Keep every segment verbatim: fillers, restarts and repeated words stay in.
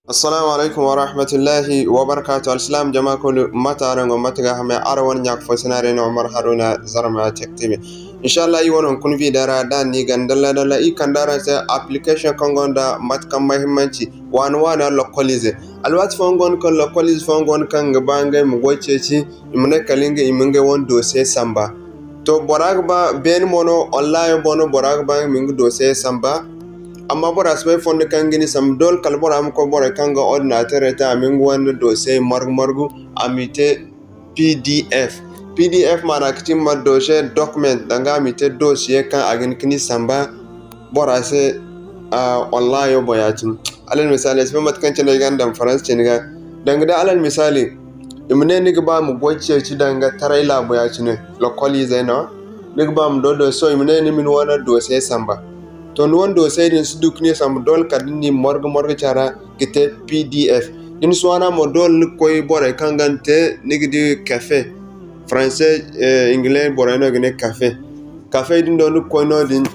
Assalamu alaikum wa rahmatullahi wa barakatuh. Alsilaam jama kulu, mate araŋ go, mate ga hamay? Araŋ wane ɲaaka fo sinaray no, Umar Haruna, Zarma Tech T V. Inshallah, i wane hunkuna video ra, da ni gana dalla dalla, i kande araŋ se application kaŋ gonda mate kaŋ mahimmanci, waani waani lokolize. Alwaati fooyaŋ go no kaŋ lokolize fooyaŋ go no kaŋ ga ba ngey ma goy ceeci, i ma ne kala ngey i ma ngey wane dossier samba. To, bora ga ba beene mo no, online boŋ no bora ga ba nga ma nga dossier samba. Amma bora si bay fondo kaŋ ga ni samba, doole kala bora ma koy borey kaŋ ga ordinateur te, a ma nga wane dossier margu margu, a m'i te P D F. P D F maana ga ti ma dossier document, danga a m'i te dossier kaŋ a ga hin ga ni samba bora se, ah, online boŋ ya-cine. Alal misaali, ay si bay mate kaŋ cine ay ga ni daŋ faransi cine ga. Danga day alal misaali, i ma ne ni ga ba ma goy ceeci danga taray laabo ya-cine, lokoliizey no. Ni ga ba ma do dossier, i ma ne ni ma ni wane dossier samba. To, ni wane dossier din si du ga ni samba, doole kala da ni margu margu care ra ga te P D F. Da ni si waana mo, doole ni ga koy borey kaŋ ga ni te, ni ga di café. Français, eh, English borey no ga ne café. Café din do ni ga koy noodin,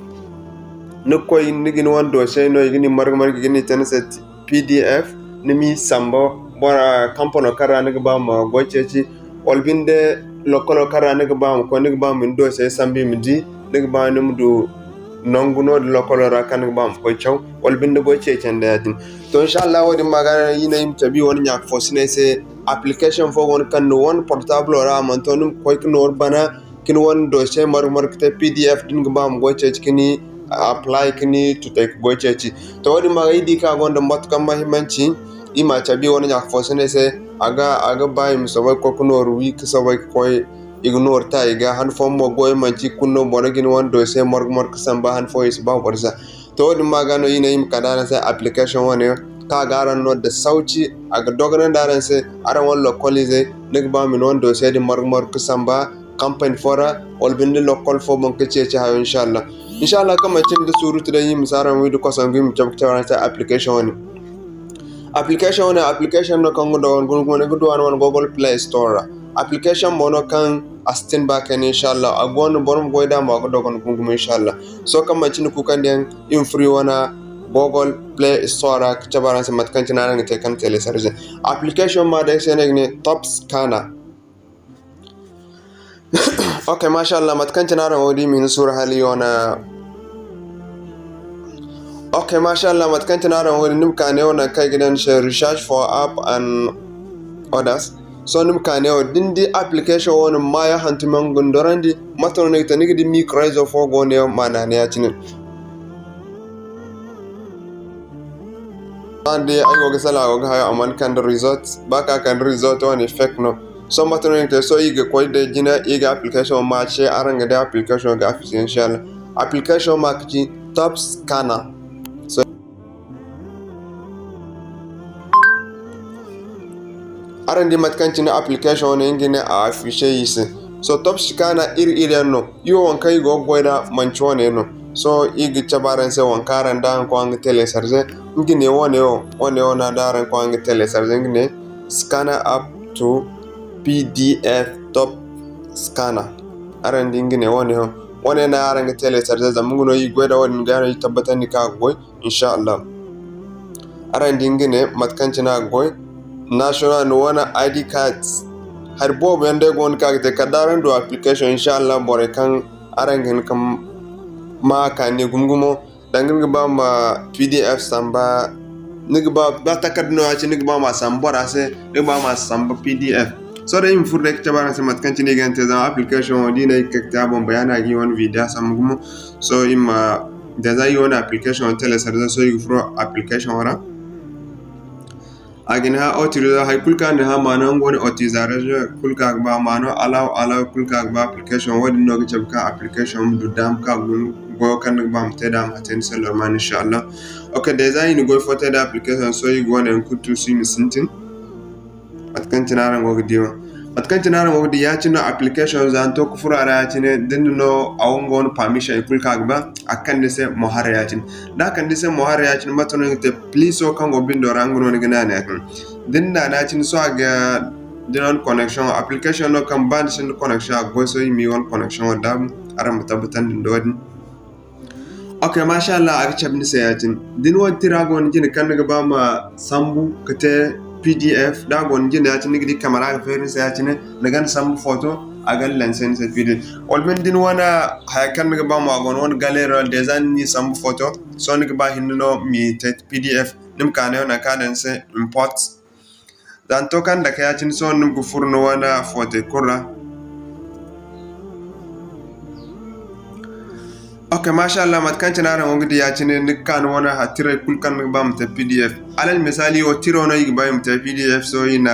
ni ga koy, ni ga ni wane dossier no, i ga ni margu margu, i ga ni te ni se P D F, ni m'i samba bora kampano kaŋ ra ni ga ba ma goy ceeci, wala binde lokolo kaŋ ra ni ga ba ma koy, ni ga ba ma ni dossier sambu i ma di, ni ga ba ni ma du nangu noodin lokolo ra kaŋ ni ga ba ma koy caw, wala binde goy ceecandi ya-din. To, inshallah, wo-din ma ga no i ne i ma cabe i wane ɲaaka fo sinay se, application fo go no kaŋ ni wane portable ra, a mana to ni ma koy ga nooru bana, ga ni wane dossier margu margu ga te P D F, da ni ga ba ma goy ceeci ga ni apply, ga ni tutay ga goy ceeci. To, wo-din ma ga i di kaŋ a gonda matuƙar mahimmanci, i ma cabe i wane ɲaaka fo sinay se, a ga, a ga ba i ma soobay ga koy ga nooru wi, ga soobay ga koy i ga nooru ta i ga. Han fooyaŋ mo goyo manci kulu no boro ga ni wane dossier margu margu ga samba, han fooyaŋ i si ba boro se. To, wo-din ma ga no i ne i ma kande araŋ se application wane, kaŋ a ga araŋ no da sauki, a ga dogonandi araŋ se, araŋ wane lokoliizey, ni ga ba ma ni wane dossier din margu margu ga samba, kampani fo ra, wala binde lokol fo boŋ ga ceeci hayo, inshallah. Inshallah, kaŋ manci nda surutu day, i ma si araŋ wi da kosangu, i ma cabe ga cabe araŋ se application wane. Application wane, application no kaŋ ga dogon gumo gumo, ni ga du a no wane Google Play Store ra. Application mo no kaŋ a si tin ba kayna, inshallah. A go no boro ma goy da mo, a ga dogon gumo gumo, inshallah. Sohõ kaŋ manci ni kuukandiyaŋ, i ma furo i wane Google Play Store ra ga cabe araŋ se mate kaŋ cine araŋ ga te kaŋ télécharger. Application ma day se no i ga ne Top Scanner. Ok, masha Allah, mate kaŋ cine araŋ go ga di, i ma hin suuru hala i wane. Ok, masha Allah, mate kaŋ cine araŋ go ga di, ni ma ka neewo nangu kaŋ i ga ne ni se research for app and others. Sohõ ni ma ka neewo, da ni di application wo no maayo hantum yaŋ ga ni dorandi, mate no ni ga te, ni ga di micro réseau fo go neewo ma naana ya-cine. Araŋ di ay go ga salaŋ, a go ga hayo, a mana kande result. Ba ka kande result wane fake no. Sohõ mate no ni ga te? Sohõ i ga koy day jina, i ga application ma ce, araŋ ga di application ga afficher, inshallah. Application ma ga ci Top Scanner. Sohõ araŋ di mate kaŋ cine application wane, nga ne a afficher i se. Sohõ Top Scanner iri iri yaŋ no. I wo, waŋ kaŋ i go ga goy nd'a, manci wane no. Sohõ i ga cabe araŋ se waŋ kaŋ araŋ da araŋ ga koy araŋ ga télécharger. Nga ne wane wo, wane wo no a da araŋ ga koy araŋ ga télécharger, nga ne Scanner App to P D F Top Scanner. Araŋ di, nga ne wane wo. Wane no araŋ ga télécharger, zama nga no i ga goy nd'a, wo-din ga no i tabbatandi kaŋ a ga goy. Insha Allah. Araŋ di nga ne mate kaŋ cine a ga goy. National ni wane I D card. Hari boobo yaŋ day go no kaŋ a ga te kala day araŋ du application, insha Allah, borey kaŋ araŋ ga hin ga ma a kaani gumo gumo. Danga ni ga ba ma P D F samba, ni ga ba, ba takarda no ya-cine, ni ga ba ma a samba bora se, ni ga ba ma a samba P D F. Sohõ day i ma furo day ga cabe araŋ se mate kaŋ cine i ga yaŋ te, zama application wo, da i ne ay ga kay ga te a boŋ bayaani, a ga i wane video samba gumo. Sohõ i ma, da za i wane application wo télécharger, sohõ i ga furo application wo ra. A ga ni hã autoriser, hay kulu kaŋ ni hã maano, nga wane autorisation kulu kaŋ a ga ba maano, allow, allow kulu kaŋ a ga ba application, wo-din no ga cabe kaŋ application ma du daama kaŋ a guna goyo kaŋ ni ga ba ma te nd'a, ma a te ni se normal, insha Allah. Ok, da za i na goy fo te nda application, sohõ i ga wane yaŋ kulu tuusu i ma sintin. Mate kaŋ cine araŋ go ga di wo. Mate kaŋ cine araŋ go ga di, ya-cine no application za ni to ga furo a ra ya-cine, da ni no a wo nga wane permission i kulu kaŋ a ga ba, a ga kande ni se mo haray ya-cine. Da a kande ni se mo haray ya-cine, mate no ni ga te? Plus wo kaŋ go bindo ra, nga no ni ga naana ya-cine. Da ni naana ya-cine, sohõ a ga, da ni wane connection, application no kaŋ ba ni sinda connection a ga goy, sohõ i ma i wane connection wo daabu, araŋ ma tabbatandi nda wo-din. Ok, masha Allah, a ga cabe ni se ya-cine. Da ni wane tira go ni jine kaŋ ni ga ba ma sambu ka te P D F, da a go ni jine ya-cine, ni ga di kamera ga feeri ni se ya-cine, ni ga ni sambu foto, a ga lanse ni se P D F. Wala binde da ni wane haya kaŋ ni ga ba mo, a go ni wane galerie ra, déjà ni n'i sambu foto, sohõ ni ga ba hinne no m'i te P D F, ni ma ka ne nangu kaŋ a daŋ ni se import. Za ni to kaŋ dake ya-cine, sohõ ni ma ga furo ni wane footey kulu ra. Ok, masha Allah, mate kaŋ cine araŋ go ga di ya-cine, ni ga ka ni wane haya tirey kulu kaŋ ni ga ba ma te P D F. Alal misali, wo tiro no i ga ba i ma te P D F, sohõ i na,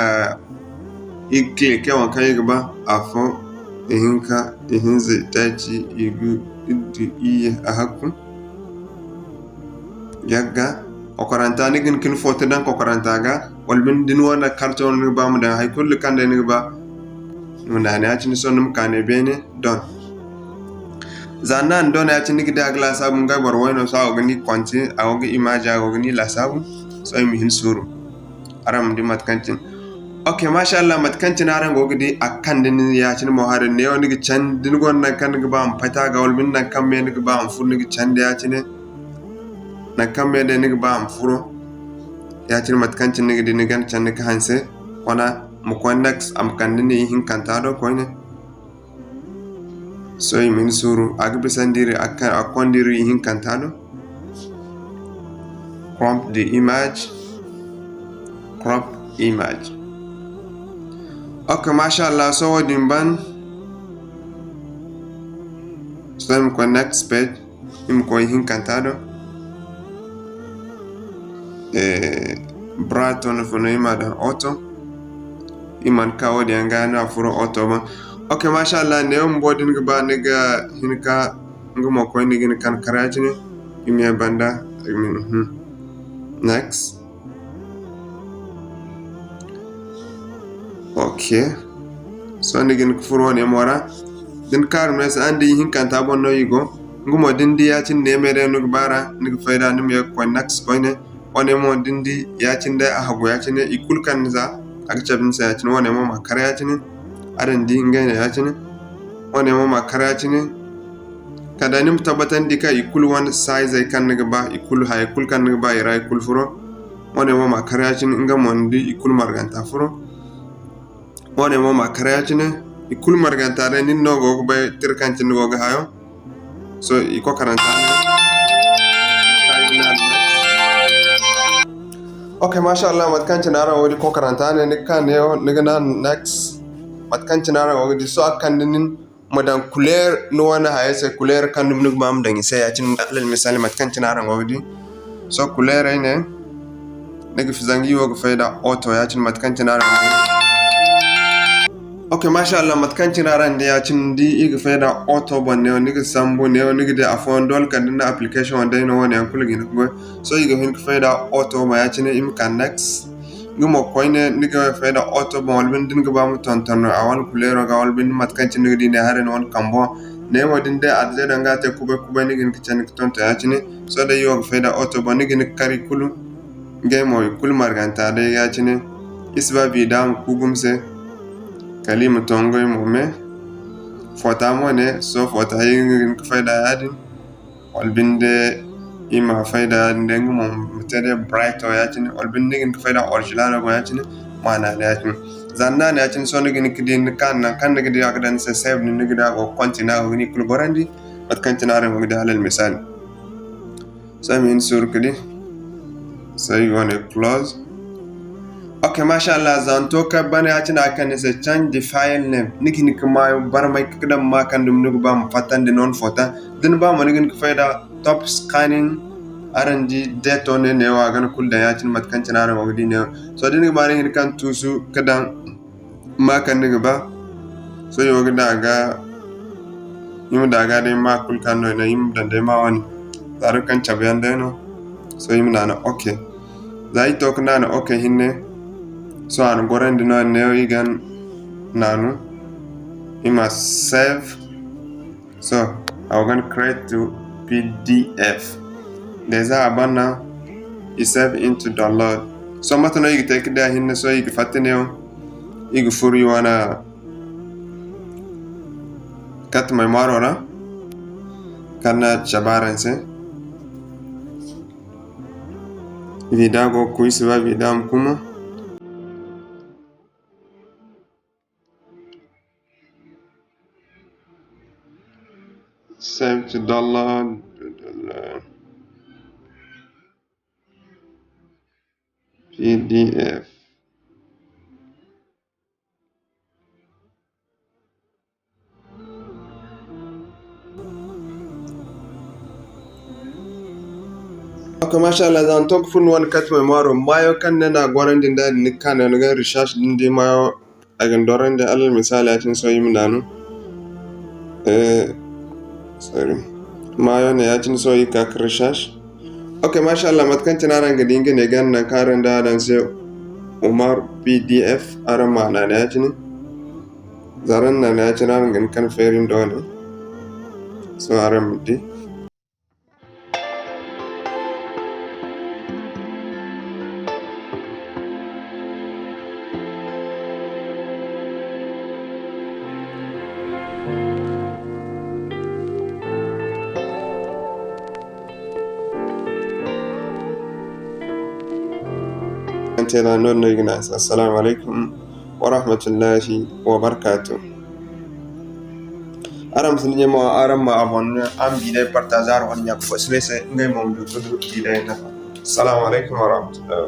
i ga cliquer waŋ kaŋ i ga ba, afo, ihinka, ihinza, itaaci, igu, iddu, iyye, ahakku. Yagga, kokoranta, ni ga hin ka ni foto daŋ kokoranta ga, wala binde da ni wane karto no ni ga ba ma daŋ, hay kulu kaŋ day ni ga ba, ni ma naana ya-cine, sohõ ni ma ka ne beene, done. Za ni naana done ya-cine, ni ga di a ga laasaabu ngey boro way no, sohõ a go ga ni konti, a go ga imaaji, a go ga ni laasaabu, sohõ i ma hin suuru. Araŋ ma di mate kaŋ cine. Ok, masha Allah, mate kaŋ cine araŋ go ga di, a ga kande ni ya-cine mo haray. Neewo ni ga candi, da ni gonda nangu kaŋ ni ga ba a ma pati a ga, wala binde nangu kaŋ me ni ga ba a ma furo, ni ga candi ya-cine. Nangu kaŋ me day ni ga ba a ma furo, ya-cine mate kaŋ cine ni ga di, ni ga ni candi ka hanse, wana ma koy next, a ma kande ni ihinkanta do koyne. Sohõ i ma hin suuru, a ga bisandi iri, a ga, a ga konda iri ihinkanta do. Crop the image, crop image. Ok, masha Allah, sohõ wo-din ban. Sohõ i ma koy next page. I ma koy ihinkanta do. Eh, Brighton fo no i ma daŋ auto. I mana ka wo-din yaŋ ga no a furo auto boŋ. Ok, masha Allah, neewo bumbo da ni ga ba ni ga hin ka nga mo koy ni ga ni kan kar ya-cine. I ma ye banda. Mhm. Next. Ok. Sohõ ni ga hin ka furo wane mo ra. Da ni kaaru me se, araŋ di ihinkanta boŋ no i go. Nga mo da ni di ya-cine ne me day no ga ba ra, ni ga fay da ni ma ye ga koy next koyne. Wane mo da ni di ya-cine day a hagu ya-cine, i kulu kaŋ ni za, a ga cabe ni se ya-cine. Wane mo ma kar ya-cine. Araŋ di ngey ne ya-cine. Wane mo ma kar ya-cine. Kala day ni ma tabbatandi kaŋ i kulu wane size kaŋ ni ga ba, i kulu hayey kulu kaŋ ni ga ba, i ra i kulu furo. Wane mo ma kar ya-cine, nga mo ni di i kulu marganta furo. Wane mo ma kar ya-cine, i kulu marganta day, nin no go ga bay tira kaŋ cine ni go ga hayo. Sohõ i kokaranta ne. Ok, masha Allah, mate kaŋ cine araŋ wo di kokaranta ne, ni ga ka neewo, ni ga naana next. Mate kaŋ cine araŋ wo ga di, sohõ a ga kande nin ma daŋ couleur, ni wane hayey se couleur kaŋ dumi ni ga ba ma daŋ i se. Ya-cine, alal misali, mate kaŋ cine araŋ go ga di. Sohõ couleur ay ne, ni ga fi zanga i wo ga fay da auto, ya-cine mate kaŋ cine araŋ go ga di. Ok, masha Allah, mate kaŋ cine araŋ di, ya-cine ni di i ga fay da auto boŋ neewo, ni ga sambu neewo, ni ga di afooyaŋ doole kala da ni na application wo day no, wane yaŋ kulu ga hin ga goy. Sohõ i ga hin ga fay da auto boŋ, ya-cine i ma ka next. Nga mo koyne, ni ga fay da auto boŋ, wala binde da ni ga ba ma tonton a wane kuleero ga, wala binde mate kaŋ cine ni ga di ne haray ni wane kambo. Ne mo da ni day a day danga a te kubay kubay, ni ga hin ga candi ka tonton ya-cine. Sohõ day i wo ga fay da auto boŋ, ni ga hin ga kar i kulu. Ngey mo i kulu marganta day ya-cine. I si ba bi da a ma ku gumo se. Kala i ma to ngey mo me. Foota mo ne, sohõ foota i ga hin ga fay da yaadin. Wala binde i ma fay da yaadin day, nga mo ma te day bright o ya-cine, wala binde ni ga hin ga fay da original o boŋ ya-cine, ma naana ya-cine. Za ni naana ya-cine, sohõ ni ga hin ga di ni ka naŋ kaŋ ni ga di a ga daŋ ni se save din, ni ga di a go ga continue, a go ga ni kulu gorandi, mate kaŋ cine araŋ go ga di alal misali. Sohõ i ma hin suuru ga di. Sohõ i wane close. Ok, masha Allah, za ni to ka bana ya-cine a ga kande ni se change the file name. Ni ga hin ga maayo barmay ga daŋ ma kaŋ dumi ni ga ba ma fattandi no ni foota. Da ni ba mo ni ga hin ga fay da top scanning, araŋ di date ne neewo, a ga ni kulu daŋ ya-cine mate kaŋ cine araŋ go ga di neewo. Sohõ da ni ga ba ni ga hin ga kaŋ tuusu ga daŋ ma kaŋ ni ga ba. Sohõ i wo ga da ga, i ma da ga day ma kulu kaŋ no i naŋ, i ma daŋ day ma wane. Zaaro kaŋ cabe yaŋ day no. Sohõ i ma naana ok. Za i to ga naana ok hinne. Sohõ a na gorandi no neewo i ga naanu. I ma save. Sohõ a go ga ni create to P D F. Déjà a banna i save into download. Sohõ mate no i ga te ga di a hinne, sohõ i ga fatta neewo, i ga furo i wane carte mémoire ra, kaŋ na cabe araŋ se. Vida go ga ku, i si ba vida ma kuma. Save to download P D F. Ok, masha Allah, za ni to ga furo ni wane carte mémoire maayo kaŋ ni na gorandi nda din, ni ga ka ne ni ga recherche din di maayo. A ga ni dorandi, alal misaali, ya-cine sohõ i ma naanu. Eh, sorry. Maayo ne, ya-cine sohõ i ga ka ga recherche. Ok, masha Allah, mate kaŋ cine araŋ ga di nga ne ganda nangu kaŋ araŋ daŋ a daŋ se Umar P D F, araŋ ma naanu ya-cine. Za araŋ naanu ya-cine araŋ ga hin ka ni feeri ni do ne. Sohõ araŋ ma di. An te ra noodin no i ga ne a se. Assalamu alaikum wa rahmatullahi wa barakatuh. Araŋ ma si ni ɲaama, araŋ ma abonné, araŋ ma bidiyo partager araŋ wane ɲa-ka-fo-siney se, ngey mo ma du ka du bidiyo nafa. Assalamu alaikum wa rahmatullahi wa barakatuh.